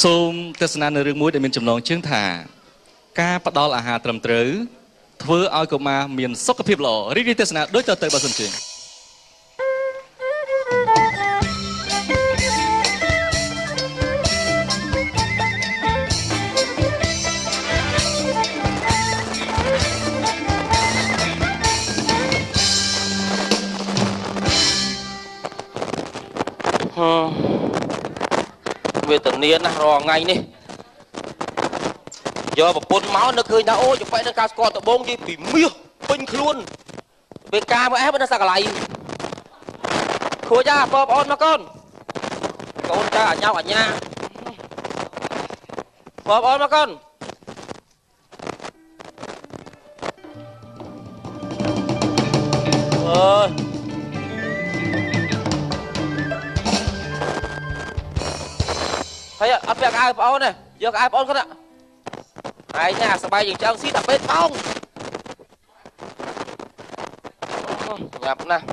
សូមទស្សនានៅរឿងមួយដែលមានចំណងជើងថាការផ្ដល់អាហារត្រឹមត្រូវធ្វើឲ្យកុមារមានសុខភាពល្អរីករាយទស្សនាដូចតទៅបើសិនជា វេទនាណាស់រាល់ថ្ងៃនេះយកប្រពន្ធមកនឹកឃើញថាអូចប៉ែនឹងការស្គាល់ដបងនិយាយពីមាសពេញខ្លួនពេលការមកអេះមិនដល់សកលៃខួចអាបងប្អូនមកកូនកូនចៅអញោអញ្ញាបងប្អូនមកកូនអើយហើយអត់ពាក់កៅបងអូនទេយកកៅបងអូនគាត់ឯងណាសបាយយើងចង់ស៊ីតែពេតបងញាប់ណាស់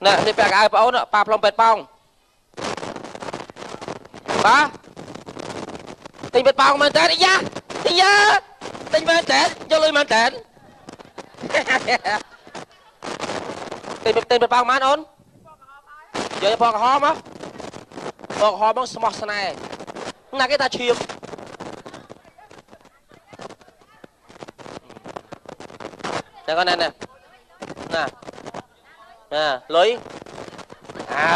ណែនេះពាក់កៅបងអូនប៉ាផ្លុំពេតបងបាទទិញពេតបងមែនតើយ៉ាយ៉ាទិញមែនតើយកលុយមែនតើទិញពេតបងបានអូនយកពណ៌ក្រហមហ៎ពណ៌ក្រហមមកស្មោះស្នេហ៍ណាគេថាឈាមតែគាត់ណែណែណាណាលុយអើ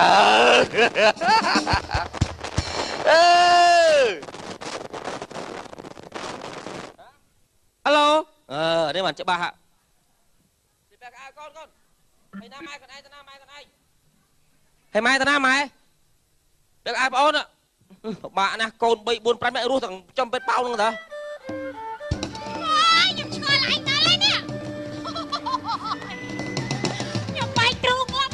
អឺហៅឡូអឺនេះបានច្បាស់ហ่ะពាក់កៅកូនកូនហើយណាម៉ែកូនឯងទៅណាម៉ែកូនឯងហើយម៉ែទៅណាម៉ែពាក់កៅប្អូនពិបាកណាស់កូន3 4 5នាក់រស់ទាំងចំពេតប៉ោហ្នឹងតើអូយខ្ញុំឆ្ងល់ឯងដល់ហើយនេះខ្ញុំបែកទ្រូងងាប់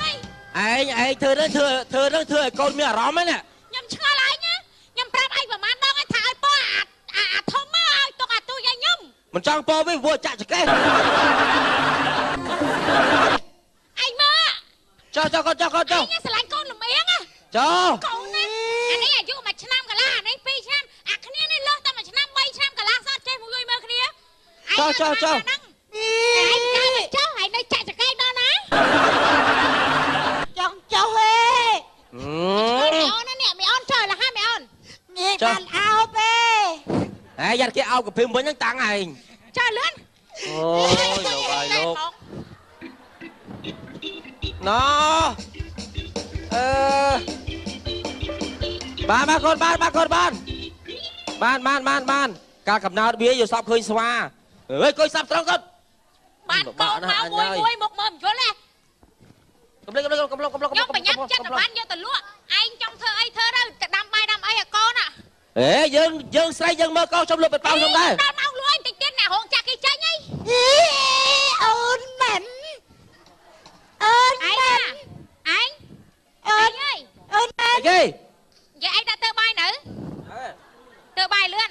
ហើយឯងធ្វើនឹងធ្វើនឹងធ្វើឲ្យកូនមានអារម្មណ៍ហ្នឹងណាខ្ញុំឆ្ងល់ឯងណាខ្ញុំប្រាប់ឯងប្រហែលដងឯងថាឲ្យពោអាធំមកឲ្យទុកអាទូចឲ្យខ្ញុំមិនចង់ពោវិញព្រោះចាក់ចកេះឯងមើលចុះចុះកូនចុះកូនចុះឯងស្រឡាញ់កូនលំអៀងចុះកូនណាអានេះអាយុ1ឆ្នាំកន្លះអានេះ2ឆ្នាំអាគ្នានេះលើសតែ1ឆ្នាំ3ឆ្នាំកន្លះសតចេះមួយមើលគ្នាចុះចុះចុះឯងកើតមកចុះឯងនៅចាក់ចកេះដល់ណាចង់ចុះហេមីអូននេះមីអូនចុះលះមីអូននេះបានអោបទេហេយ៉ាត់គេអោបកាភឹមវិញហ្នឹងតាំងឯងចុះលឿនអូយលោកអើយលោកណអឺបានបាទកូនបានបាទកូនបានបានបានបានបានការកំណើតវាយកសពឃើញស្វាអើយកុយសាប់ត្រង់កូនបានកូនមកមួយមួយមុខមើលមិនយល់ទេកំលុកកំលុកកំលុកកំលុកខ្ញុំបញ្ញាប់ចិត្តបានយកទៅលក់ឯងចង់ធ្វើអីធ្វើទៅទៅដាំបាយដាំអីឲ្យកូនអេយើងស្រីយើងមើលកូនខ្ញុំលក់បេប៉ោខ្ញុំដែរដល់ម៉ោងលក់ឯងតិចទៀតអ្នករោងចាក់គេចេញអីអូនមែនអូនឯងឯងអូនអើយអូនមែនគេនិយាយឯងដាក់ទៅបាយនៅទៅបាយលឿន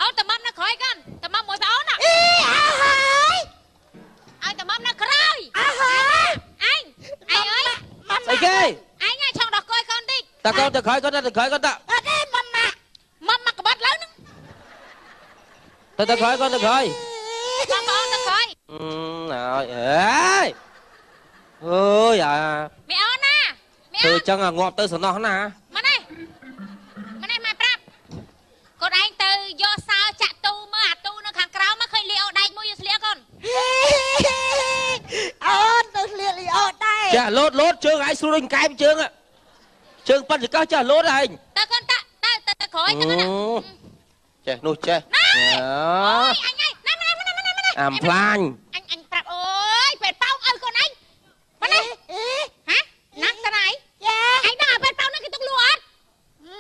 អូនតមនៅក្រោយកូនតមមួយប្អូនអីអើហើយឲ្យតមនៅក្រោយអើហើយឯងឯងអើយស្អីគេឯងឆောင်းដោះកយកូនតិចតើកូនទៅក្រោយកូនទៅក្រោយកូនតអត់ទេម៉ាម៉ាម៉ាម៉ាក្បត់លើហ្នឹងទៅក្រោយកូនទៅក្រោយបងប្អូនទៅក្រោយអើយអើយអើយអាមីអូនណាមីអូនធ្វើចឹងងាប់ទៅសំណោះណាមកនេះមកនេះមកប្រាប់កូនឯងទៅយកសើចាក់ទូមើលអាទូនៅខាងក្រៅមកឃើញលីអូដែកមួយយកស្លៀកកូនអូនទៅស្លៀកលីអូដែរចាលោតលោតជើងឯងស្រួលដូចកែមជើងជើងប៉ិនចកោះចាលោតឯងទៅកូនតាទៅទៅក្រោយទៅកូនចេះនោះចេះអូយអញឯងណាណាណាណាអាំផ្លាញអញអញប្រាប់អូយពេទ្យប៉ោងឲ្យកូនឯងមកនេះហ៎ណាស់ទៅណាឯងចាឯងដឹងអាពេទ្យប៉ោងនឹងគេទុកលក់អត់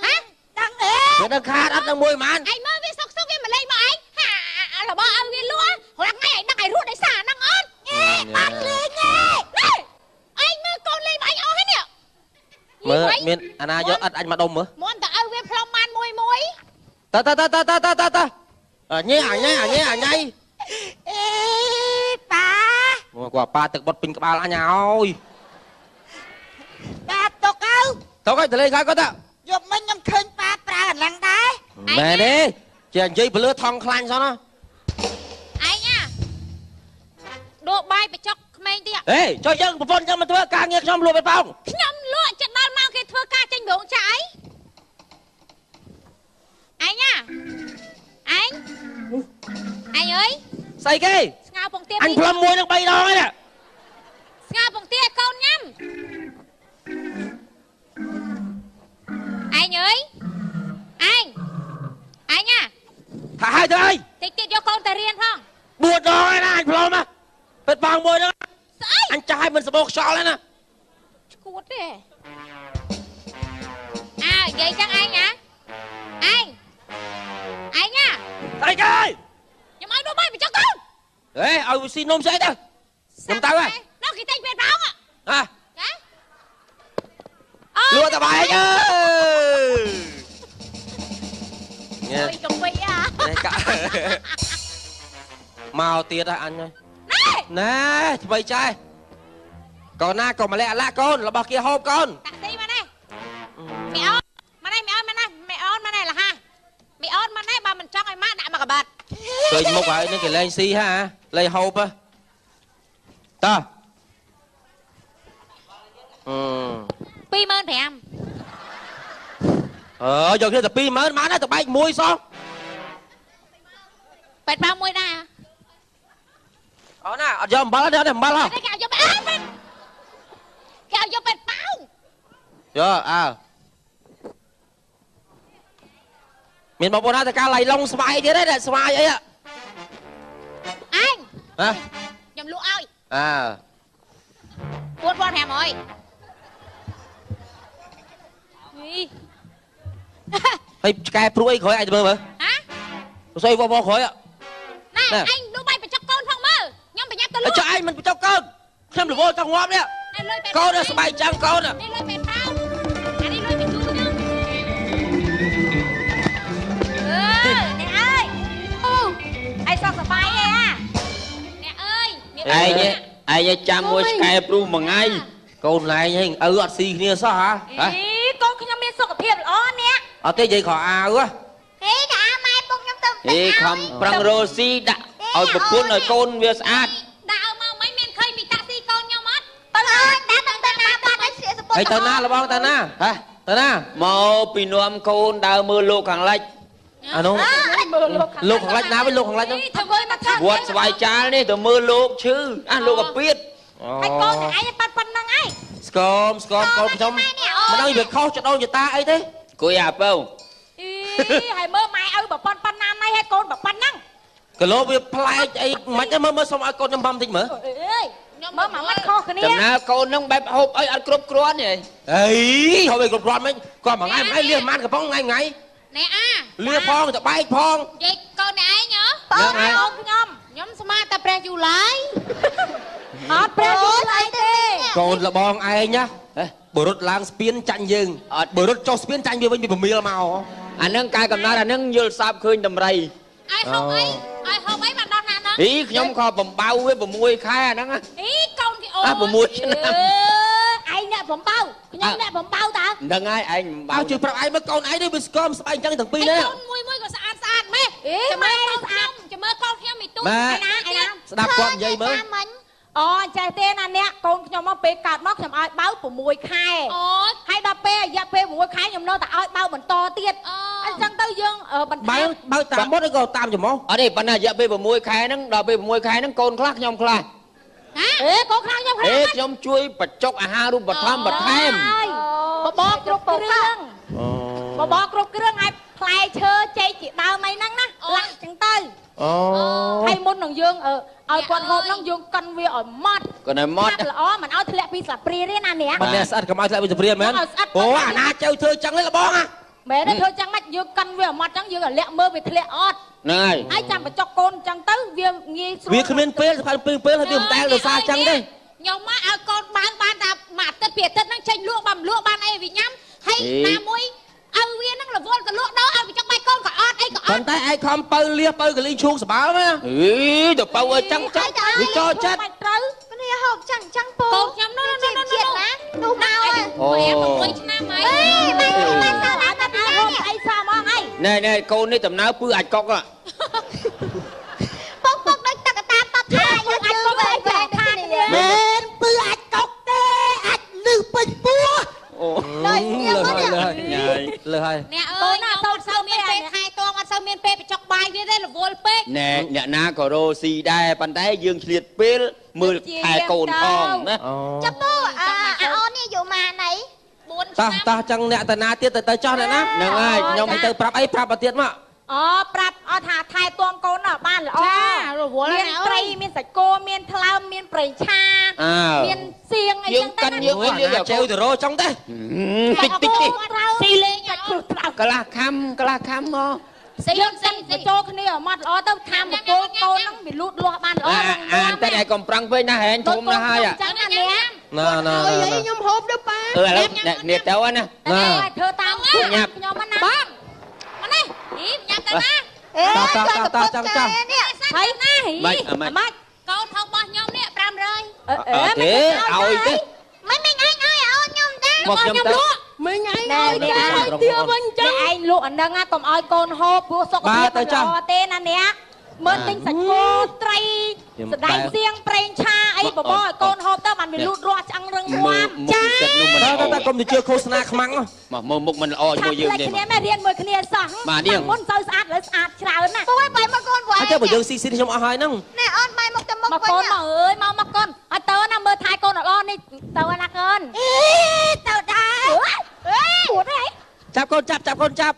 ហ៎ដឹងអេវាដឹងខាតអត់ដឹងមួយហ្មងឯងមើលវាសុកសុកវាមកលេងមកឯងហារបស់ឲ្យវាលក់រាល់ថ្ងៃឯងដឹងឯងរត់ដោយសារហ្នឹងអត់អេបានលេងឯងឯងមើលកូនលេងមកឯងអស់ហើយនេះមើលមានអាណាយកអត់អញមកដុំមើលមុនតើឲ្យវាផ្លុំបានមួយមួយតើតើតើតើតើតើតើអញអញអញអញអេប៉ាមកគាត់ប៉ាទឹកបុតពេញក្បាលអញហើយ ទៅឲ្យតលេខគាត់ទៅ យកមិញខ្ញុំឃើញប៉ាប្រើអាហ្នឹងដែរ មែនទេជានិយាយពលឺថងខ្លាញ់សោះណា ឯងអាដួបាយបញ្ចុកក្មេងទៀត ហេចុះយើងប្រពន្ធខ្ញុំមកធ្វើការងារខ្ញុំលក់បេប៉ោង ខ្ញុំលក់ចិត្តដល់ម៉ោងគេធ្វើការចេញរោងចក្រអីឯងអាឯងឯងអើយ ស្អីគេ ស្ងោពងទា អញផ្លុំមួយនឹង3ដងហ្នឹង ស្ងោពងទាឲ្យកូនញ៉ាំឯងអើយឯងឯងអា ថាហើយទៅអី តិចទៀតយកកូនទៅរៀនផង 4ដងហើយណាអញផ្លុំណាពេតប៉ោងមួយហ្នឹង ស្អី អញចាស់ឲ្យមិនសបោខ្យល់ហើយណា ឈួតទេអើនិយាយចឹងឯងណាឯងឯងណា ស្អីគេ ខ្ញុំឲ្យដួបាយបញ្ចុកកូន ហេឲ្យវាស៊ីនំស្អីទៅខ្ញុំទៅហើយ នោះគេតែងពេតប៉ោង ហ៎ ចា លក់តបាយអើយ អូយកំពីអា នេះកាក់មកទៀតហ៎អញហើយ ណែ ណែថ្មីចែកូនណាកុំម្លាក់អាឡាក់កូនរបស់គេហូបកូន តាក់ស៊ីមកនេះមីអូនមកនេះមីអូនមកនេះមីអូនមកនេះលះមីអូនមកនេះបើមិនចង់ឲ្យម៉ាក់ដាក់មកកបាត់ ឃើញមុខហើយនឹងគេលែងស៊ីហ่าលែងហូបហ៎តោះអឺ 25000 អឺយកគ្នាតែ20000បានដែរទៅបែកមួយសោះ ពេតប៉ោងមួយដែរ អូនណាអត់យកអំបិលទេអត់ទេអំបិលហ៎ គេឲ្យយកពេតគេឲ្យយកពេតប៉ោង យកអើមានបងប្អូនណាទៅការឡៃឡុងស្វាយទៀតទេស្វាយអី ឯង ហ៎ ខ្ញុំលក់ឲ្យ អើ 4500នេះ ហើយឆ្កែព្រួយអីក្រោយអាចទៅមើលមើល ហ៎ ស្អីវវក្រោយ ណែឯងលក់បាយបញ្ចុកកូនផងមើលខ្ញុំប្រញាប់ទៅលក់ ចុះឯងមិនបញ្ចុកកូនខ្ញុំរវល់ចង់ងាប់នេះកូនស្បែកចឹងកូន នេះលុយពេតប៉ោអានេះលុយបញ្ជូនខ្ញុំអឺអ្នកអើយអូឯងសុខសប្បាយទេអាអ្នកអើយ ឯងឯងចាំមួយឆ្កែព្រុសមួយថ្ងៃ កូនឡែងហ្នឹងឪអត់ស៊ីគ្នាសោះហ៎ អីកូនខ្ញុំមានសុខភាពល្អអ្នក អត់ទេនិយាយខោអាវហ៎ ហេកាម៉ែពុកខ្ញុំទៅ ហេខំប្រឹងរស់ស៊ីដាក់ឲ្យប្រពន្ធឲ្យកូនវាស្អាត ដាក់ឲ្យមកមិនមានឃើញពីតាក់ស៊ីកូនខ្ញុំអត់ ទៅអើយដាក់ទៅណាបាត់ឲ្យស្លៀកសពុត ហើយទៅណាលបងទៅណា ហ៎ ទៅណា មកពីនាំកូនដើរមើលលោកខាងលិច អានោះលោកខាងលិចណាវិញលោកខាងលិចហ្នឹង ធ្វើមើលមកខាង វត្តស្វាយចាលនេះទៅមើលលោកឈឺអាលោកអាពាត ហើយកូនតែឯងប៉ាត់ប៉ុណ្្នឹងឯង ស្គមស្គមកូនខ្ញុំមិនដឹងវាខុសចដូនចតាអីទេ គួយអាពៅ អីហើយមើលម៉ែឪបើប៉ុនប៉ុណ្ណាណៃហើយកូនបើប៉ុណ្ណឹង គីឡូវាប្លែកអីមិនទេមើលមើលសុំឲ្យកូនខ្ញុំបំតិចមើល អើយខ្ញុំមើលមកមិនខុសគ្នា ចំណាកូននឹងបែបហូបអីអត់គ្រប់គ្រាន់ទេ អីហូបអីគ្រប់គ្រាន់មិនគាត់មួយថ្ងៃមួយថ្ងៃលៀសប្រហែលកំប៉ុងថ្ងៃថ្ងៃ ណែអា លៀសផងទៅបែកផង និយាយកូនអ្នកឯងហ៎ បងកូនខ្ញុំ ខ្ញុំស្មានតែព្រះយូឡាយ អត់ព្រះយូឡាយទេ កូនលបងឯងណាបើរត់ឡើងស្ពានចាញ់យើង អត់ បើរត់ចុះស្ពានចាញ់វាវិញវាប្រមៀលមក អានឹងកាយកំណត់អានឹងយល់សាបឃើញតម្រៃ ឲ្យហូបអីឲ្យហូបអីបានដោះណាហ្នឹង អីខ្ញុំក៏បំបៅវា6ខែអាហ្នឹង អីកូនគេអូ អា6ឆ្នាំ ឯងអ្នកបំបៅខ្ញុំអ្នកបំបៅតើ ហ្នឹងហើយឯងបំបៅ ឲ្យជួយប្រាប់ឯងមើលកូនឯងនេះវាស្គមស្បែកអញ្ចឹងទាំងពីរនេះ កូនមួយមួយក៏ស្អាតស្អាតម៉េះ ចាំមើលកូនខ្ញុំ ចាំមើលកូនខ្ញុំមីទូ ម៉ែ ឯណាឯណា ស្ដាប់គាត់និយាយមើល អូចេះទេណាអ្នកកូនខ្ញុំមកពេលកើតមកខ្ញុំឲ្យបៅ6ខែ អូ ហើយដល់ពេលរយៈពេល6ខែខ្ញុំនៅតែឲ្យបៅបន្តទៀតអញ្ចឹងទៅយើងបន្ថែម បើតាមមុតឬក៏តាមច្រមុះ អត់ទេប៉ុន្តែរយៈពេល6ខែហ្នឹងដល់ពេល6ខែហ្នឹងកូនខ្លះខ្ញុំខ្លះ អេកូនខ្លះខ្ញុំខ្លះ អេខ្ញុំជួយបញ្ចុកអាហារូបត្ថម្ភបន្ថែម បបរគ្រប់គ្រឿងបបរគ្រប់គ្រឿងឲ្យផ្លែឈើចេកជាដើមអីហ្នឹងណាលាក់ចឹងទៅ អូ ហើយមុននឹងយើងឲ្យគាត់ហូបហ្នឹងយើងកិនវាឲ្យម៉ត់ កិនឲ្យម៉ត់ ល្អមិនឲ្យធ្លាក់ពីស្លាបព្រាទេណាអ្នក មិនអ្នកស្អិតកុំឲ្យធ្លាក់ពីស្លាបព្រាមែនអូអាណាចៅធ្វើចឹងទេលបងហ៎ មែនទេធ្វើចឹងម៉េចយើងកិនវាឲ្យម៉ត់ចឹងយើងឲ្យលាក់មើលវាធ្លាក់អត់ ហ្នឹងហើយ ហើយចាំបញ្ចុកកូនចឹងទៅវាងាយស្រួល វាគ្មានពេលសំខាន់ពេលពេលហើយវាមិនដែលដោយសារចឹងទេ ខ្ញុំមកឲ្យកូនបើបានតែមួយអាទិត្យពីរអាទិត្យហ្នឹងចេញលក់បើមិនលក់បានអីវាញ៉ាំហើយណាមួយឲ្យវាហ្នឹងរវល់ទៅលក់ដល់ឲ្យបញ្ចុកបាយកូនក៏អត់អីក៏អត់ ប៉ុន្តែឯងខំពៅលៀសពៅកលីងឈូកសបើមែន អីទៅពៅឲ្យចឹងចឹង វាចូលចិត្ត ត្រូវ គ្នាហូបចឹងចឹងពូ កូនខ្ញុំនោះនោះនោះ ជាតិណានោះមក អូ6ឆ្នាំហើយ ណែណែកូននេះដំណើរពឺអាចកុក ពុកពុកដូចតកតាតបថាយើងអាចកុកឯងថាគ្នា មែនពឺអាចកុកទេអាចលឺពេញពោះ អូ លើហើយលើហើយ អ្នកអើយ ខ្ញុំអត់សូវមានពេលថែទាំ អត់សូវមានពេលបញ្ចុកបាយវាទេ រវល់ពេក ណែអ្នកណាក៏រោស៊ីដែរ ប៉ុន្តែយើងឆ្លៀតពេលមើលថែកូនផងណា ចាំពូ អាអូននេះយូម៉ាណៃ 4 តោះ ឆ្នាំ តោះ ចឹងអ្នកតាណាទៀតទៅទៅចោះអ្នកណា ហ្នឹងហើយខ្ញុំ ទៅប្រាប់អីប្រាប់មកទៀតមក អូប្រាប់អត់ថាថែទាំកូនបានល្អ ចារវល់ មាន ណា ត្រី មានសាច់គោ មានថ្លើម មានប្រេងឆា អើ មានសៀងអី យើង ចឹងទៅ កិនយើងអី អូអាណាជេវទៅរោចង់ទេ តិចតិចទេ ស៊ីលេង សាច់គ្រោះត្រៅ កន្លះខំកន្លះខំមក ស៊ី យើង ស៊ី សិនបញ្ចូលគ្នាឲ្យម៉ត់ល្អទៅ ថាមកគោកូនហ្នឹងវាលូតលាស់បានល្អ អាអានតែឯងកុំប្រឹងពេកណា ហែងធំណាស់ហើយ ចឹងណាអ្នក ណាណា អើយខ្ញុំហូបទៅប៉ា អឺឥឡូវអ្នកនេះទៅណា ណា តែធ្វើតាមខ្ញុំណា បងមកនេះអីញ៉ាំទៅណា អេ តោះតោះតោះចាំចាំ នេះ ហើយ ណា ម៉េចអាម៉េច ម៉េច កូនហូបរបស់ខ្ញុំនេះ500 អឺ អត់ទេឲ្យទេ មិនមិនឯងឲ្យអូនខ្ញុំតា មកខ្ញុំទៅ មិញឯងឲ្យគេឲ្យទាវិញចឹង អ្នកឯងលក់អាហ្នឹងកុំឲ្យកូនហូប ព្រោះសុខភាពមិនល្អទេណាអ្នកមើលទិញសាច់គោត្រីសណ្ដែកសៀងប្រេងឆាអីបបរឲ្យកូនហូបទៅបានវាលូតលាស់ឆ្អឹងរឹងមាំ ចាចិត្តនោះមិន តើ ល្អ តើកុំទៅជឿឃោសនាខ្មាំង មកមើលមុខមិនល្អជាមួយយើងទេ គ្នាមែនរៀនមួយគ្នាសោះមុនសូវស្អាតលើស្អាតច្រើនណា ពូឲ្យបាយមកកូនវ៉ៃ អត់ទេបើយើងស៊ីស៊ីខ្ញុំអស់ហើយហ្នឹង ណែអូនបាយមកទៅមុខ មក វិញ កូនមកអើយមកមកកូនឲ្យទៅណាមើលថែកូនល្អនេះទៅណាកូន អេទៅដែរ ពួតហី ចាប់កូនចាប់ចាប់កូនចាប់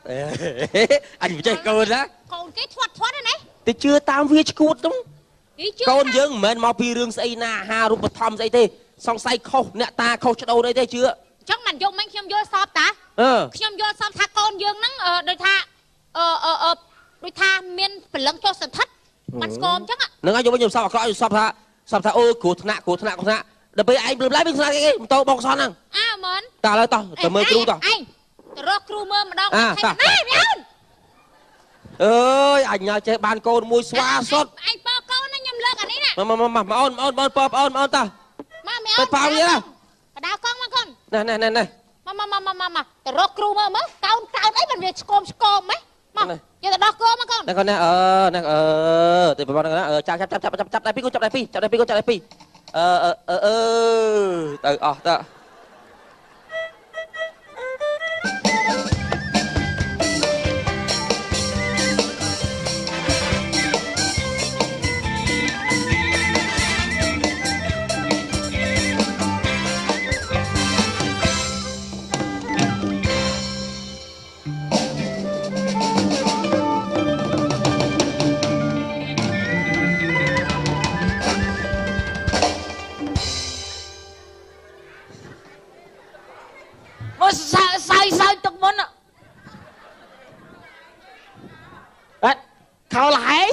អញមិនចេះកូនណា កូនគេធាត់ធាត់ណា ទៅជឿតាមវាឈួតហ្នឹង អីជឿ កូនយើងមិនមែនមកពីរឿងស្អីណាអាហារូបត្ថម្ភស្អីទេ សង្ស័យខុសអ្នកតាខុសឆ្ដូនអីទេជឿ ចឹងមិនយកមិញខ្ញុំយល់សពតា អឺ ខ្ញុំយល់សពថាកូនយើងហ្នឹងដូចថាអឺអឺដូចថាមានព្រលឹងចុះសន្ធិដ្ឋបានស្គមចឹង ហ្នឹងហើយយកវិញខ្ញុំសពអាក្រក់ខ្ញុំសពថាសពថាអូគ្រោះថ្នាក់គ្រោះថ្នាក់គ្រោះថ្នាក់ដល់ពេលឯងព្រលឹមឡើយវិញថ្នាក់គេម៉ូតូបងសនហ្នឹង អើមែន តើឥឡូវតោះទៅមើលគ្រូតោះ ឯងទៅរកគ្រូមើលម្ដងណែអូន អើយអញញ៉ាចេះបានកូនមួយស្វាសុត ឯងប៉កូនណាខ្ញុំលើកអានេះណា មកមកមកអូនអូនបងប៉អូនអូនតោះ មកមីអូន ទៅប៉ោវា បដៅកង់មកកូន ណែណែណែណែ មកមកមកមកមកទៅរកគ្រូមើលមើលកូនកោនអីមិនវាឆ្កមឆ្កមហ៎មកយកទៅដោះគោមកកូន ណែកូនណែអឺណែអឺទៅប្រហែលណាចាប់ចាប់ចាប់ចាប់ចាប់ដៃពីរកូនចាប់ដៃពីរចាប់ដៃពីរកូនចាប់ដៃពីរអឺអឺអឺទៅអស់តើ មកសើសើសើទឹកមុនអត់ខោលហែង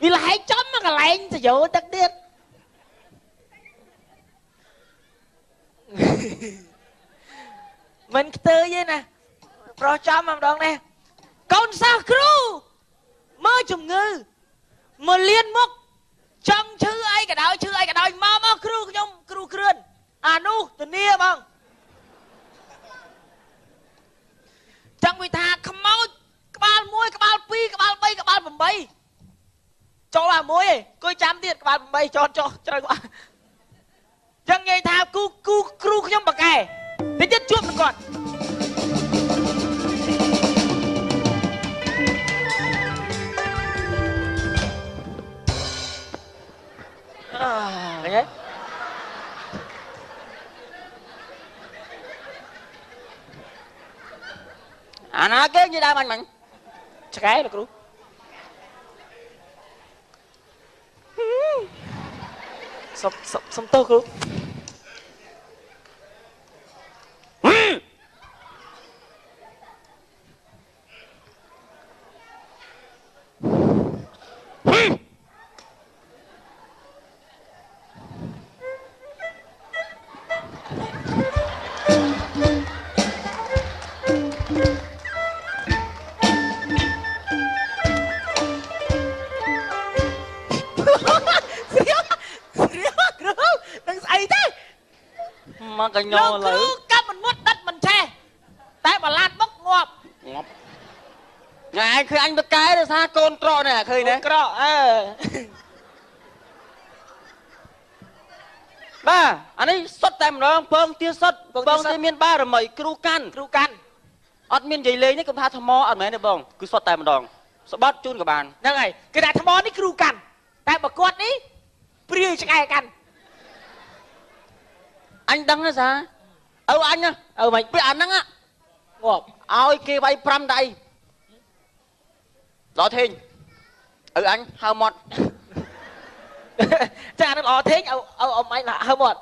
វាលហែងចំមកកន្លែងសយោទឹកទៀតមិនខ្ទើយទេណាប្រុសចំម្ដងនេះកូនសិស្សគ្រូមើលជំងឺមកលៀនមុខចង់ឈឺអីក៏ដោយឈឺអីក៏ដោយមកមកគ្រូខ្ញុំគ្រូគ្រឿនអានោះធានាបងចង់វិថាខ្មោចក្បាល1ក្បាល2ក្បាល3ក្បាល8ចូលអាមួយឯងគួយចាំទៀតក្បាល8ចោតចុះជ្រៅក្បាលចឹងនិយាយថាគូគូគ្រូខ្ញុំបកែតិចទៀតជួបនឹងគាត់អើឃើញទេ អាណាគេនិយាយដែរបាញ់មិញ ឆ្កែលោកគ្រូសុំសុំសុំទោសគ្រូ ស្រៀវស្រៀវគ្រូនឹងស្អីទេ មកកញ្ញោ លោក លើ គ្រូកាប់មិនមុតដិតមិនឆេះតែបលាតមុខងាប់ ងាប់ញ៉ែឃើញអញបកែដោយសារកូនត្រកនេះឃើញទេ ក្រក់អើ បាទអានេះសុទ្ធតែម្ដងពងទាសុទ្ធពងទាមានបារមីគ្រូកាន់ គ្រូកាន់ អត់មាននិយាយលេងទេកុំថាថ្មអត់មែនទេបងគឺសុទ្ធតែម្ដងស្បត់ជូនក៏បាន ហ្នឹងហើយគេថាថ្មនេះគ្រូកាន់តែបើគាត់នេះព្រាយឆ្កែកាន់ អញដឹងទេសាឪអញណា ឪមិន ពេលអាហ្នឹង ងាប់ ឲ្យគេវាយ5ដៃដល់ធេងឪអញហៅមាត់ ចាអានឹងល្អធេងឪឪអមអញហៅមាត់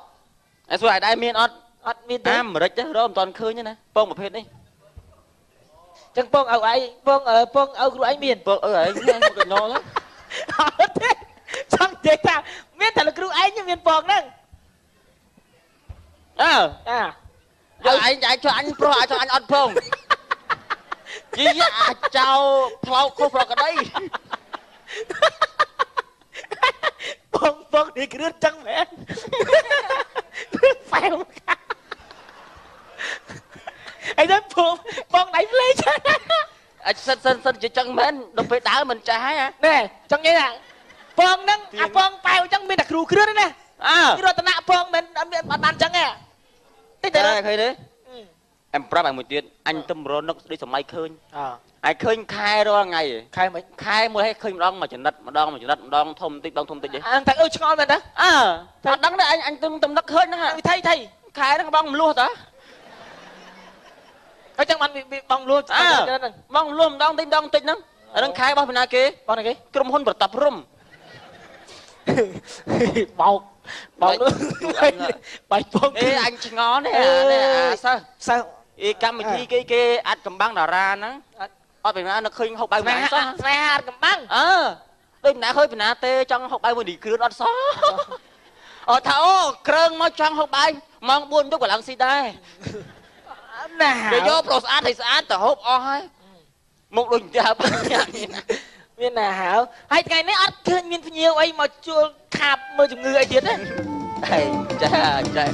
អញសួរឲ្យដែរមានអត់ អត់មានទេ អាមេរិកទេរកមិនទាន់ឃើញទេណាពងប្រភេទនេះ ចឹងពងឪឯងពងពងឪគ្រូឯងមាន ពងឪឯងមកកណោ អត់ទេចង់និយាយថាមានតែលោកគ្រូឯងមានពងហ្នឹង អើ អា យកឯងឯងជួយអញប្រុសអាចអញអត់ផងយីអាចោផ្លោកខុសប្រកដី បងបងនេះគ្រឿនចឹងមែនហ្វែវអីទៅបងបងដៃផ្លេច អាចសិនសិនសិនជាចឹងមែនដល់ពេលដើរមិនចេះហើយ ណែចង់និយាយថាបងហ្នឹងអាបងប៉ែវចឹងមានតែគ្រូគ្រឿនទេណា អើ រតនៈបងមិនអត់មានអត់បានចឹងទេតិចតែ ឃើញទេអែមប្រាប់ឲ្យមួយទៀតអញទៅរនឹកដូចសម័យឃើញអើឯងឃើញខែរាល់ថ្ងៃ ខែមិន ខែមួយឲ្យឃើញម្ដងមួយចំណិតម្ដងមួយចំណិតម្ដងធំតិចម្ដងធំតិចទេ អញតែអឺឆ្ងល់មែនតា អើអត់ដឹងទេអញអញទៅនឹកឃើញហ្នឹង វិថីថៃ ខែហ្នឹងបងមលួសតា ហើយចឹងបានបងលួស ហ្នឹងបងលួសម្ដងតិចម្ដងតិចហ្នឹងអាហ្នឹងខែរបស់ពីណាគេ បងណាគេ ក្រុមហ៊ុនប្រតាប់រុំ បោកបោកបាយពង អេអញឆ្ងល់នេះអានេះអាសិស្ស សិស្ស អេកម្មវិធីគេគេអាចកំបាំងតារាហ្នឹងអត់ពីណានឹកឃើញហូបបាយមួយសោះ ស្នេហាអត់កំបាំង អើដូចណាឃើញពីណាទេចង់ហូបបាយមួយនេះគ្រឿនអត់សោះអត់ថាអូគ្រើងមកចង់ហូបបាយម៉ោង4យប់ក៏ឡើងស៊ីដែរ ណា គេយកប្រុសស្អាតឲ្យស្អាតទៅហូបអស់ហើយមុខដូចផ្ទះបាយ មានណាហៅហើយថ្ងៃនេះអត់ឃើញមានភ្ញៀវអីមកជួលខាបមើលជំងឺអីទៀតទេ ហេចាចា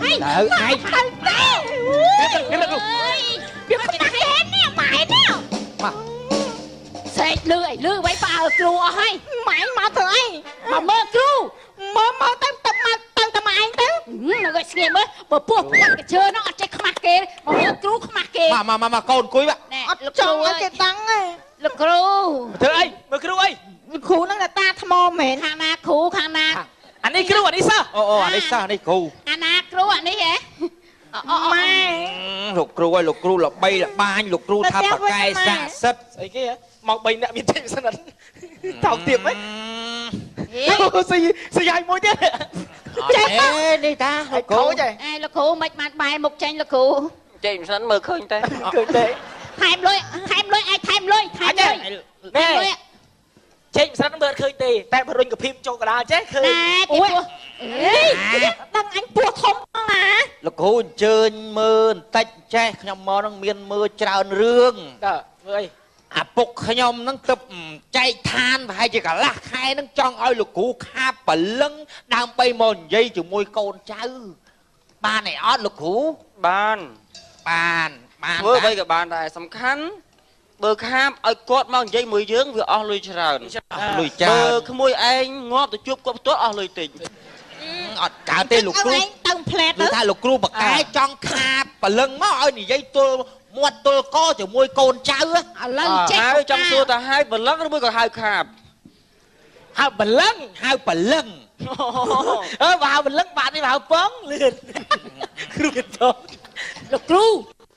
ទៅឯងទៅទេវាខ្មាស់គេនេះម៉ែនេះ មក ស្រែកលឺអីលឺໄວប៉ើគ្រូអស់ហើយ ម៉ែមកធ្វើអី មកមើលគ្រូ មកមកទៅទៅមកទៅតែម៉ែឯងទៅ នៅស្ងៀមមើលបើពោះគាត់កជើនោះអត់ចេះខ្មាស់គេមកមើលគ្រូខ្មាស់គេ មកមកមកកូនអង្គុយ អត់ចង់ឲ្យគេដឹងទេ លោកគ្រូ ធ្វើអីមើលគ្រូអី គ្រូហ្នឹងតាថ្មមែន ខាងណាគ្រូខាងណា អានេះគ្រូអានេះសិស្ស អូអូអានេះសិស្សអានេះគ្រូ អាណាគ្រូអានេះហ៎ ម៉ែ លោកគ្រូឲ្យលោកគ្រូល្បីល្បាញលោកគ្រូថាបកែស័ក្តិសិទ្ធ ស្អីគេមក3នាក់មានទេសិនអត់ថោកទៀតហ្មងស៊ីស៊ីឲ្យមួយទៀត ចេះនេះតាលោកគ្រូ អេលោកគ្រូមិនបានបែរមុខចេញលោកគ្រូ ចេញមិនសិនមើលឃើញតែ ឃើញទេ ថែមលុយថែមលុយអាចថែមលុយថែមលុយ ណែចេញមិនសិនមើលឃើញទេតែបរុញកភីមចូលកដាលចេះឃើញ ណែគេពោះអេ ដឹងអញពោះធំផងណា លោកគ្រូអញ្ជើញមើលបន្តិចចេះខ្ញុំមកនឹងមានមើលច្រើនរឿង តើមើលអី អាពុកខ្ញុំនឹងទៅចែកឋានប្រហែលជាកន្លះខែនឹងចង់ឲ្យលោកគ្រូខាបព្រលឹងដើម្បីមកនិយាយជាមួយកូនចៅបានឯអត់លោកគ្រូ បាន បានបាន ធ្វើអ្វីក៏បានដែរសំខាន់បើខាបឲ្យគាត់មកនិយាយមួយយើងវាអស់លុយច្រើន លុយច្រើន បើក្មួយឯងងាប់ទៅជួបគាត់ផ្ទាល់អស់លុយតិច អត់កើតទេលោកគ្រូ ទៅផ្លែត ទៅថាលោកគ្រូបកែចង់ខាបព្រលឹងមកឲ្យនិយាយទល់មាត់ទល់កជាមួយកូនចៅ ឥឡូវចេះ ហើយចង់សួរថាហៅព្រលឹងឬមួយក៏ហៅខាប ហៅព្រលឹង ហៅព្រលឹង អើបើហៅព្រលឹងបាទនេះហៅពងលឿនគ្រូគេពង លោកគ្រូ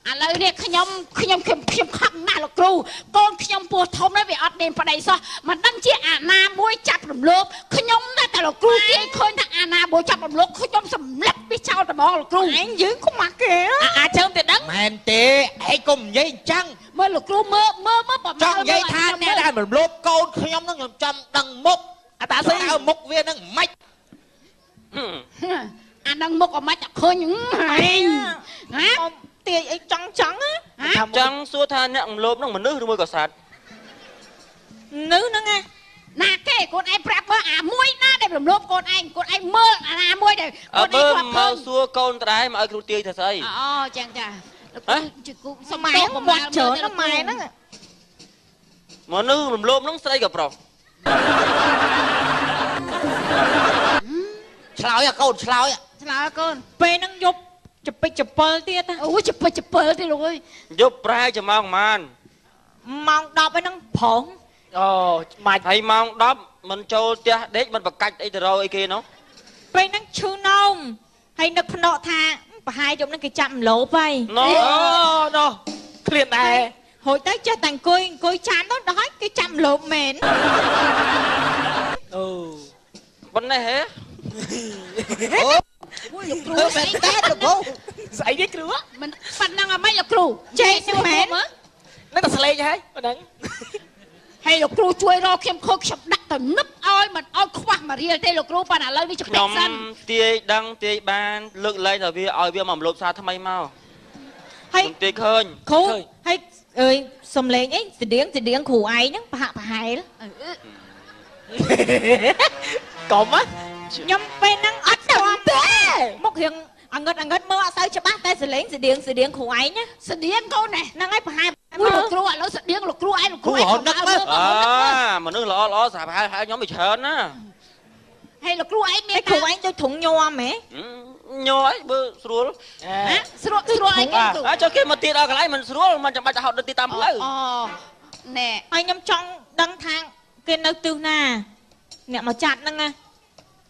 ឥឡូវនេះខ្ញុំខ្ញុំខ្ញុំខ្ញុំខឹងណាស់លោកគ្រូកូនខ្ញុំពោះធំហើយវាអត់មានប្តីសោះមិនដឹងជាអាណាមួយចាប់រំលោភខ្ញុំណាតែលោកគ្រូទាយឃើញថាអាណាមួយចាប់រំលោភខ្ញុំសម្លាប់វាចោលត្មងលោកគ្រូ ឯងយើងខ្មាស់គេ អាជើមទេដឹង មែនទេឯងកុំនិយាយអញ្ចឹង មើលលោកគ្រូមើលមើលមើលប្រ ចង់និយាយថាអ្នកដែលរំលោភកូនខ្ញុំនឹងខ្ញុំចាំដឹងមុខ អាតាស៊ី តើមុខវានឹងម៉េច អានឹងមុខអមិនឃើញហែងណា ទាយអីចង់ចង់ណា ចង់សួរថាអ្នករំលោភនឹងមនុស្សឬមួយក៏សត្វ នៅហ្នឹងណា ណាគេកូនឯងប្រាប់មើលអាមួយណាដែលរំលោភកូនឯងកូនឯងមើលអាណាមួយដែលកូនឯងគាត់មកសួរកូនត្រែមកឲ្យគ្រូទាយថាស្អី អូចឹងចា ជគូសុំ ម៉ែ ទោស មាត់ច្រើនណាស់ម៉ែហ្នឹង មនុស្សរំលោភហ្នឹងស្រីក៏ប្រុស ឆ្លើយអាកូនឆ្លើយ ឆ្លើយកូន ពេលហ្នឹងយប់ចពិចចពិលទៀតណា អូចពិចចពិលទៀតលោកអើយ យប់ប្រែជាម៉ោងប៉ុន្មាន ម៉ោង10ហ្នឹងប្រុង អូម៉ាច់ ហើយម៉ោង10មិនចូលផ្ទះដេកមិនប្រកាច់អីទៅរកអីគេនោះ ពេលហ្នឹងឈឺនោមហើយនឹកភ្នក់ថាប្រហែលយប់ហ្នឹងគេចាប់មលោបហើយ ណូ ណូឃ្លានដែរ ហូចទៅចេះតែអង្គុយអង្គុយចាំទៅដល់ហើយគេចាប់មលោបមែន អូ ប៉ុណ្ណេះហេ អូលោកគ្រូមែនតើលោកគ្រូ ស្អីនេះគ្រូ មិនប៉ុណ្ណឹងអាម៉េចលោកគ្រូ ចេកហ្នឹងមែន នឹងតែស្លេកហើយប៉ុណ្ណឹង ហើយលោកគ្រូជួយរកខ្ញុំខូចខ្ញុំដាក់ទៅនឹបឲ្យមិនឲ្យខ្វះមួយរៀលទេលោកគ្រូប៉ុន្តែឥឡូវនេះ ខ្ញុំ ច្បាស់សិន ទាយដឹងទាយបានលើកលែងដល់វាឲ្យវាមករំលោភសារថ្មីមក ហើយ ខ្ញុំទាយឃើញ គ្រូហើយអើយសំលេងអីស្តៀងស្តៀងគ្រូឯងហ្នឹងប្រហាក់ប្រហែល កុំហ៎ ខ្ញុំពេលហ្នឹងអត់ស្គាល់ទេមករៀងអងឹតអងឹតមើលអត់សូវច្បាស់តែសលេងស្តៀងស្តៀងគ្រូឯងណា ស្តៀងកូនណា ហ្នឹងហើយប្រហែល មួយលោកគ្រូឥឡូវស្តៀងលោកគ្រូឯងលោកគ្រូឯង អើមនុស្សល្អល្អស្រាប់ហើយខ្ញុំវាច្រើនណា ហើយលោកគ្រូឯងមាន គ្រូឯងដូចធុងញ័រហ៎ ញ័រអីបើស្រួល ស្រួលស្រួលអីគេគ្រូ អើចុះគេមកទៀតដល់កន្លែងមិនស្រួលមិនចាំបាច់ទៅហត់ទៅទីតាមផ្លូវ អូណែ ហើយខ្ញុំចង់ដឹងថាគេនៅទិសណាអ្នកមកចាត់ហ្នឹងណា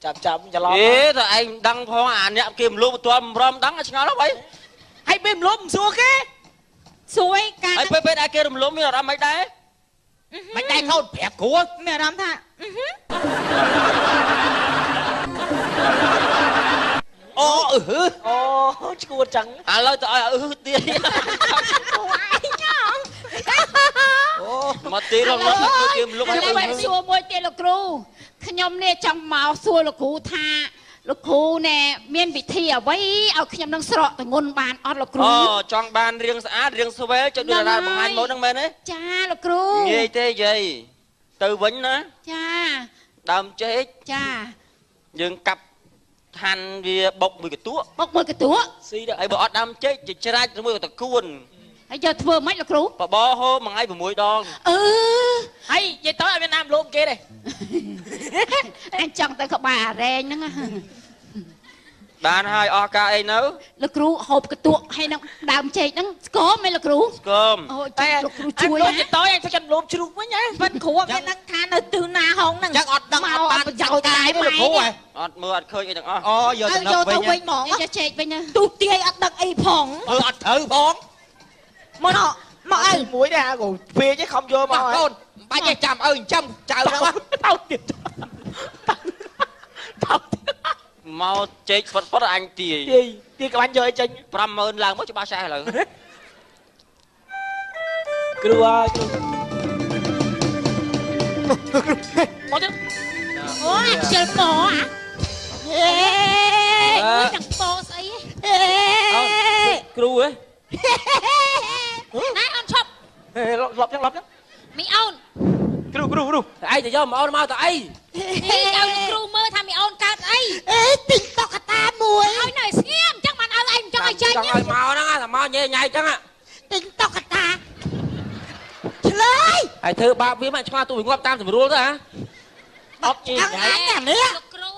ចាប់ចាប់ច្រឡំ អេតើឯងដឹងផងអាអ្នកគេមលោបន្ទាល់មិនរំដឹងឆ្ងល់ហើយ ហើយពេលមលោមិនសួរគេ សួរឯកា ហើយពេលពេលដែលគេរំលោភមានអារម្មណ៍មិនដែរ មិនដែរកូនប្រាប់គ្រូ មានអារម្មណ៍ថា អូអឺហឺ អូឈួតចឹង ឥឡូវទៅឲ្យអឺហឺទៀត អូ មកទីរំលោភគេមលោភ ខ្ញុំបែរសួរមួយទៀតលោកគ្រូខ្ញុំនេះចង់មកសួរលោកគ្រូថាលោកគ្រូណែមានវិធីអ្វីឲ្យខ្ញុំនឹងស្រកទងន់បានអត់លោកគ្រូ អូចង់បានរៀងស្អាតរៀងស្វែលចុចដូចតារាបង្ហាញមកហ្នឹងមែនទេ ចាលោកគ្រូ ងាយទេយាយទៅវិញណា ចា ដើមចេក ចា យើងកាប់ហាន់វាបុកមួយកន្ទក់ បុកមួយកន្ទក់ ស៊ីទៅ ហើយបើអត់ដើមចេកចិច្រាច់ជាមួយតកួន ហើយយកធ្វើម៉េចលោកគ្រូ បបរហូបមួយថ្ងៃ6ដង អឺ ហើយនិយាយទៅអត់មានណាមលោមគេទេ អញចង់ទៅក្បាលអារែងហ្នឹង បានហើយអស់ការអីនៅ លោកគ្រូហូបកន្ទក់ហើយនឹងដើមចេកហ្នឹងស្គមហ៎លោកគ្រូ ស្គម អូតែលោកគ្រូជួយ ណាទៅអញធ្វើចាំលោមជ្រូកវិញហ៎ ប៉ិនគ្រូអត់មានដឹងថានៅទិសណាហងហ្នឹង ចឹងអត់ដឹងអត់បាន ប្រយោជន៍តែ លោកគ្រូហ៎ អត់មើលអត់ឃើញអីទាំងអស់ អូយកទៅ យកទៅវិញហ្មង យកចេកវិញណា ទូទាយអត់ដឹងអីផង មើលអត់ត្រូវផង មកមកអើ មួយដែរគ្រូពេកឯងខំយកមក កូនមិនបាច់ទេចាំឪចិញ្ចឹមចៅហ្នឹង ទៅទៀតទៅ មកចេកហ្វុតហ្វុតអញទាយ ទាយទាយក្បាញ់យកអីចេញ 50000ឡើងមកច្បាស់ឆេះឥឡូវ គ្រូអើយគ្រូមកទៀត អូអាខ្ជិលពោអាហេទាំងពោស្អីហេ គ្រូហ៎ ណែអូនឈប់ ហេលប់ចឹងលប់ចឹង មីអូន គ្រូគ្រូគ្រូ ឯងទៅយកមកអូនមកទៅអី នេះឲ្យគ្រូមើលថាមីអូនកើតអី អេទិញតុក្កតាមួយ ហើយនៅស្ងៀមចឹងបានឲ្យឯងចង់ឲ្យចេញ ចង់ឲ្យមកហ្នឹងតែមកញ៉ៃញ៉ៃចឹង ទិញតុក្កតាឆ្លើយ ហើយធ្វើបាបវាមកឆ្លាទូវាងាប់តាមស្រួលទៅហ៎ អត់ញ៉ៃញ៉ៃ នេះ លោកគ្រូ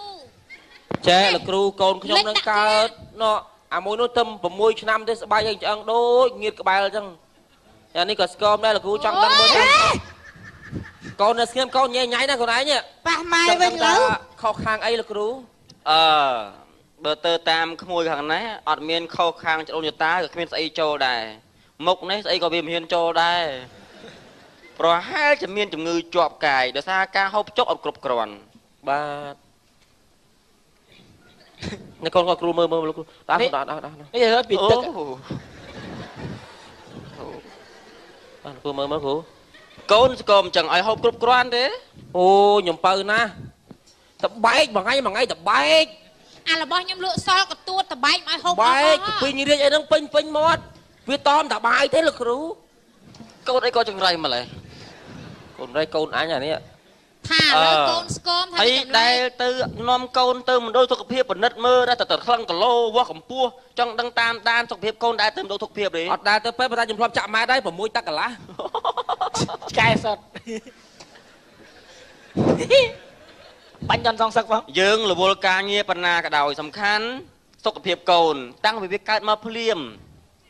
ចេះលោកគ្រូកូនខ្ញុំនឹងកើតណោះអាមួយនោះទៅ6ឆ្នាំទេស្បែកឯងឆ្អឹងដូចងៀតក្បែលចឹងអានេះក៏ស្គមដែរលោកគ្រូចង់ដឹងមើលកូននៅស្ងៀមកូនញ៉ៃញ៉ៃណាខ្លួនឯង ប៉ះម៉ែវិញលើ ខុសខាងអីលោកគ្រូអឺបើទៅតាមក្មួយខាងនេះអត់មានខុសខាងចដូនចតាក៏គ្មានស្អីចូលដែរមុខនេះស្អីក៏វាមិនហ៊ានចូលដែរប្រហែលជាមានជំងឺជាប់កាយដោយសារការហូបចុកអត់គ្រប់គ្រាន់បាទនេះកូនក៏គ្រូមើលមើលលោកគ្រូដល់ដល់ដល់ នេះពីទឹក បាទគ្រូមើលមើលគ្រូកូនស្គមចឹងឲ្យហូបគ្រប់គ្រាន់ទេអូខ្ញុំបើណាតបែកមួយថ្ងៃមួយថ្ងៃតបែក អារបស់ខ្ញុំលក់សល់កទួតតបែកឲ្យហូប បែកពេញរាជអីហ្នឹងពេញពេញមាត់វាតមតបាយទេលោកគ្រូកូនអីក៏ចង្រៃម្លេះកូនរៃកូនអញអានេះ ថាឥឡូវកូនស្គមថា ហើយ វាចម្លែ ដែល ក ទៅនាំកូនទៅមណ្ឌលសុខភាពពិនិត្យមើលដែរតែខ្លឹងគីឡូវាស់កម្ពស់ចង់ដឹងតាមដានសុខភាពកូនដែរទៅមណ្ឌលសុខភាពទេ អត់ដែរទៅពេទ្យប៉ុន្តែខ្ញុំធ្លាប់ចាក់ម៉ែដែរ6ទឹកកន្លះ ឆ្កែសុតបាញ់ចន់សងសឹកផង យើងរវល់ការងារបណ្ណាក៏ដោយសំខាន់សុខភាពកូនតាំងពីវាកើតមកភ្លាម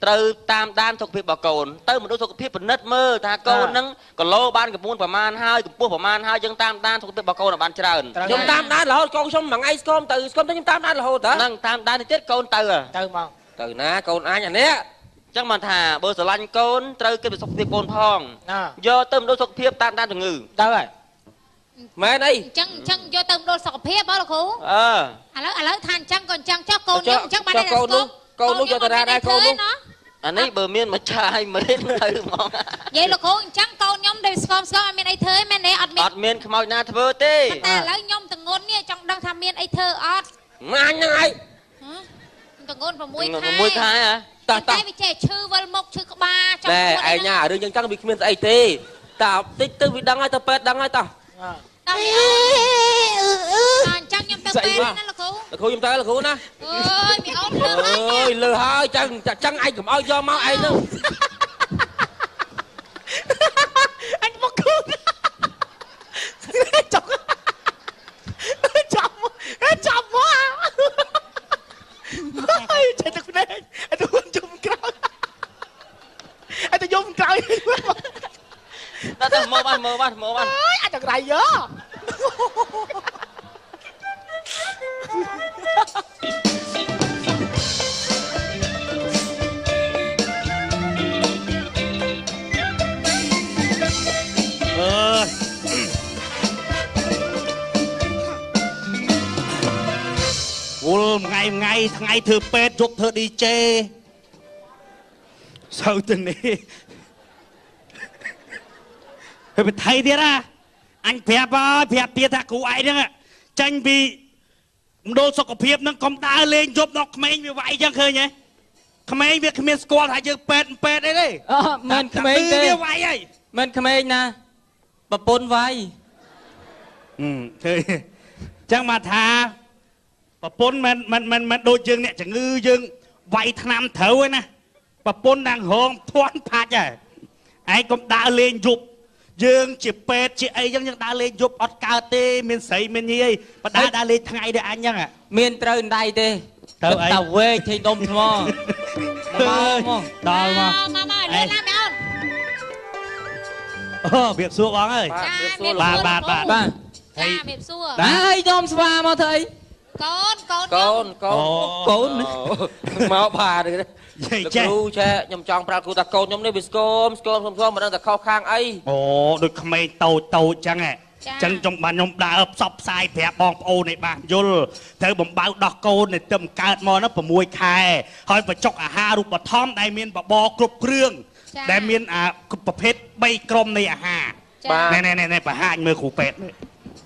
ត្រូវតាមដានសុខភាពរបស់កូនទៅមណ្ឌលសុខភាពពិនិត្យមើលថាកូនហ្នឹងគីឡូបានកម្ពស់ប្រមាណហើយកម្ពស់ប្រមាណហើយយើងតាមដានសុខភាពរបស់កូនឲ្យបានច្រើន ខ្ញុំ តាមដានរហូតកូនខ្ញុំមួយថ្ងៃស្គមទៅស្គមទៅខ្ញុំតាមដានរហូតហ៎ហ្នឹងតាមដានទៅទៀតកូនទៅ ទៅមក ទៅណាកូនអញអានេះអញ្ចឹងបានថាបើស្រឡាញ់កូនត្រូវគិតពីសុខភាពកូនផង ណា យកទៅមណ្ឌលសុខភាពតាមដានជំងឺ ទៅហើយ មែនអី អញ្ចឹងអញ្ចឹងយកទៅមណ្ឌលសុខភាពហ៎លោកគ្រូ អឺ ឥឡូវឥឡូវថាអញ្ចឹងក៏អញ្ចឹងចុះកូនខ្ញុំអញ្ចឹងបានតែ កូននោះ ស្គម កូននោះយកទៅណាដែរកូននោះ ណា អានេះបើមានមួយឆាយមែនទៅហ្មង និយាយលោកគ្រូអញ្ចឹងកូនខ្ញុំដែលស្គមស្គមអត់មានអីធ្វើទេមែនទេអត់មាន អត់មានខ្មោចណាធ្វើទេ តែឥឡូវខ្ញុំតងន់នេះចង់ដឹងថាមានអីធ្វើអត់ ម៉ាញហ្នឹងឯង ហ៎តងន់6ខែ 6ខែហ៎ តោះតែវាចេះឈឺវិលមុខឈឺក្បាលចង់ ណែ ពួត ឯងណារឿងយ៉ាងចឹងវាគ្មានស្អីទេតាតិចទៅវាដឹងហើយទៅពេទ្យដឹងហើយតោះ តោះអញ្ចឹងខ្ញុំទៅពេទ្យណាលោកគ្រូ លោកគ្រូខ្ញុំទៅលោកគ្រូណា អើយមីអូនលើហើយ អើយលើហើយចឹងចឹងឯងកុំឲ្យយកមកឯងហ្នឹង អញមកគូចង់ចាំចាំមកហើយចេះតែភ្នែកអត់ទៅយំក្រោយអត់ទៅយំក្រោយ តែទៅមើលបានមើលបានមើលបាន អើយអាចចង្រៃយោ អើយវល់ថ្ងៃថ្ងៃថ្ងៃធ្វើពេទ្យយប់ធ្វើ DJ សូវទៅនេះហើយបថៃទៀតណាអញប្រាប់ហើយប្រាប់ទៀតថាគ្រូឯងហ្នឹងចាញ់ពីមណ្ឌលសុខភាពហ្នឹងកុំដើរលេងយប់ដល់ក្មេងវាវាយចឹងឃើញទេក្មេងវាគ្មានស្គាល់ថាយើងពេទ្យពេទ្យអីទេ អឺមិនក្មេងទេ វាវាយហើយ មិនក្មេងណាប្រពន្ធវាយ ឃើញចឹងមកថាប្រពន្ធមិនមិនមិនមិនដូចយើងអ្នកជំងឺយើងវាយថ្នាំត្រូវឯណាប្រពន្ធđangរងធាន់ផាច់ហើយឯងកុំដើរលេងយប់យើងជាពេទ្យជាអីចឹងយើងដើរលេងយប់អត់កើតទេមានស្រីមានញីអីបដាដើរលេងថ្ងៃដែរអញចឹង មានត្រូវដៃទេ ត្រូវអី តែវែកថេងដុំថ្មមកមក ដល់មក មកមកលឿនណាស់មីអូន អូរៀបសួរបងអើយបាទបាទបាទ បាទ ចារៀបសួរ ហើយដុំស្វាមកធ្វើអី កូនកូនក ូនកូនក ូន មកបាទលោកគ្រូចេះខ្ញុំចង់ប្រាប់គ្រូថាកូនខ្ញុំនេះវាស្គមស្គមស្គមស្គមមិនដឹងតែខុសខាងអី អូដូចក្មេងតូចតូចចឹងហ៎ចឹងខ្ញុំបានខ្ញុំដើរផ្សព្វផ្សាយប្រាប់បងប្អូនឲ្យបានយល់ត្រូវបំបៅដោះកូននេះទៅកើតមកនោះ6ខែហើយបញ្ចុកអាហារូបត្ថម្ភដែលមានបបរគ្រប់គ្រឿងដែលមានអាប្រភេទ3ក្រុមនៃអាហារណែណែណែបង្ហាញមើលគ្រូពេទ្យ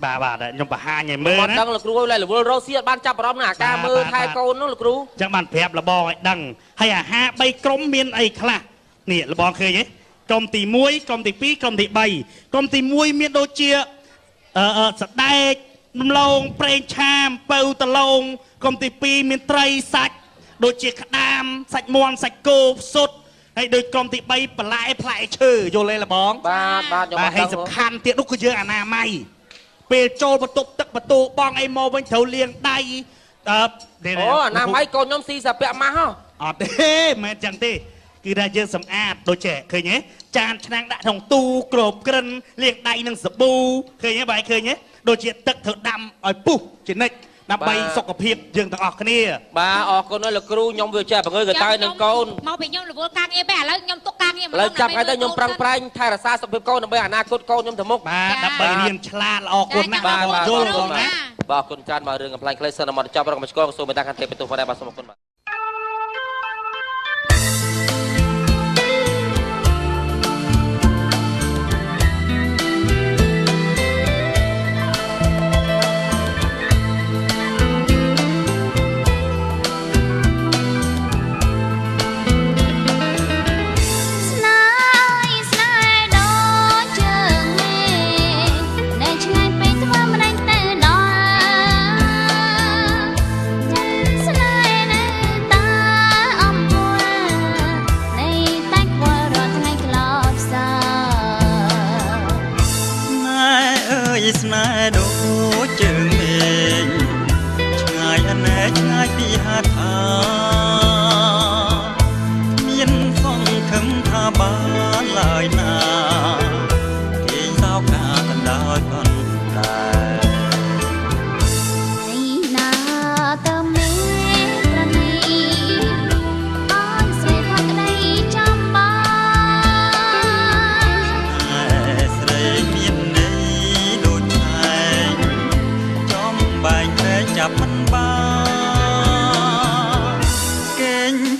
បាទបាទខ្ញុំបង្ហាញឲ្យមើល ណាអត់ដឹងលោកគ្រូឲ្យរវល់រកស៊ីអត់បានចាប់អារម្មណ៍នឹងអាការមើលថែកូននោះលោកគ្រូ ចឹងបានប្រាប់លបងឲ្យដឹងហើយអាហារ3ក្រុមមានអីខ្លះនេះលបងឃើញទេក្រុមទី1ក្រុមទី2ក្រុមទី3ក្រុមទី1មានដូចជាសដែកដំឡូងប្រេងឆាអំពៅដឡូងក្រុមទី2មានត្រីសាច់ដូចជាក្តាមសាច់មាន់សាច់គោសុទ្ធហើយដូចក្រុមទី3បន្លែផ្លែឈើយល់ទេលបង បាទបាទខ្ញុំ បាទហើយសំខាន់ទៀតនោះគឺយើងអនាម័យពេលចូលបន្ទប់ទឹកបន្ទូបងអីមកវិញត្រូវលាងដៃ អូអនាម័យកូនខ្ញុំស៊ីសាពាក់ម៉ាស់ហ៎ អត់ទេមិនមែនចឹងទេគឺថាយើងសម្អាតដូចចេះឃើញទេចានឆ្នាំងដាក់ក្នុងទូក្របក្រិនលាងដៃនឹងសាប៊ូឃើញទេបាយឃើញទេដូចជាទឹកត្រូវដាំឲ្យពុះជានិច្ចដើម្បីសុខភាពយើងទាំងអស់គ្នា បាទអរគុណហើយលោកគ្រូខ្ញុំវាចេះបង្ើយកតើនឹងកូន មកពីខ្ញុំរវល់ការងារពេកឥឡូវខ្ញុំទុកការងារ ឥឡូវចាប់ហើយទៅខ្ញុំប្រឹងប្រែងថែរក្សាសុខភាពកូនដើម្បីអនាគតកូនខ្ញុំទៅមុខ បាទដើម្បីរៀនឆ្លាតល្អគុណណាស់បាទយល់បងណា បាទអរគុណច្រើនបាទរឿងកំ pl ែងខ្លីសិនមកចាប់រកមកឆ្កងសូមមេត្តាខាងទេបន្ទោសផងដែរបាទសូមអរគុណបាទ ស្នេហ៍ដល់ជើងមេនៅឆ្ងាយពេ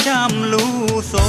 ចាំលូសូ